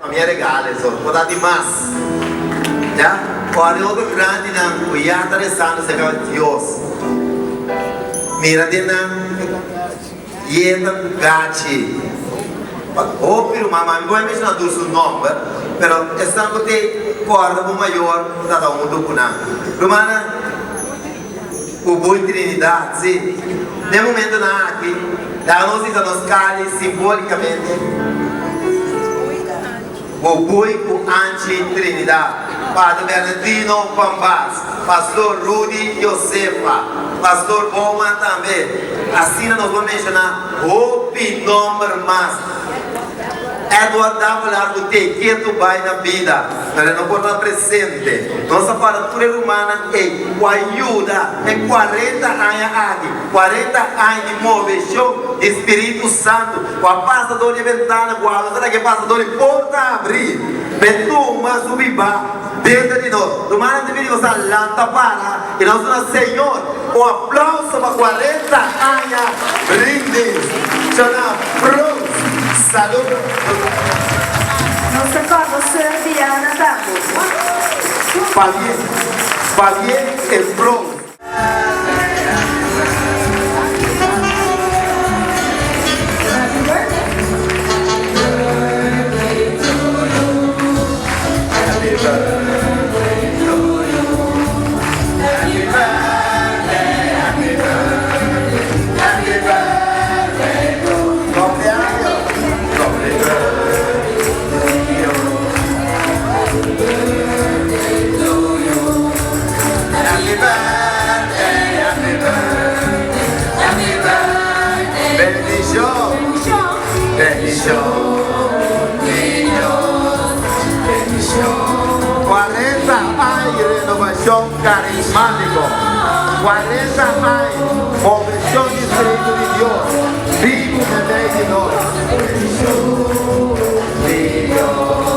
Mami a regala eso, por ta di mas. Ya, ora e otro grandinan ku ya ta rezando serka Dios, mira den nan yeta ku gachi. Pa hopi ruman, mami por a menshona tur su nomber, pero esnan ku te kòrda bo mayor ku ta ta huntu ku nan. Rumannan, ku bui Trinidad, si. Den momentonan aki, laga nos hisa nos kali simbolikamente ku bui ku Anchi Trinidad, Pater Bernardino Van Baas, Pastor Rudy Josefa, Pastor Bouman tambe. Asina nos por menshoná hopi nòmber mas. Edward Davelaar ku te ketu bai na bida, pero e no por ta presente. Nos ta para tur e rumannan ei ku a yuda e kuarenta aña aki, kuarenta aña di moveshon di Spiritu Santu ku a pasa dor di e bentana ku awe ta laga e pasa dor di porta abrí p'e tuma su bibá denter di nos. Rumannan ta pidi boso a lanta para i nos duna Señor un aplauso pa kuarenta aña brindis. Shona Prous, salud. Nos ta kòrda Sir Diana tambe. Pabien, pabien e Prous. Happy birthday. 40 aña renovacion carismático, 40 aña movecion di Spiritu di Dios bibu meimei di nos.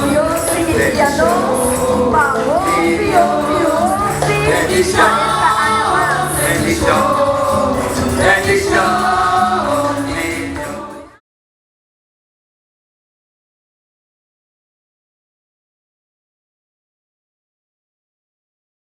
Dios significa nos pa hopi, hopi, hopi.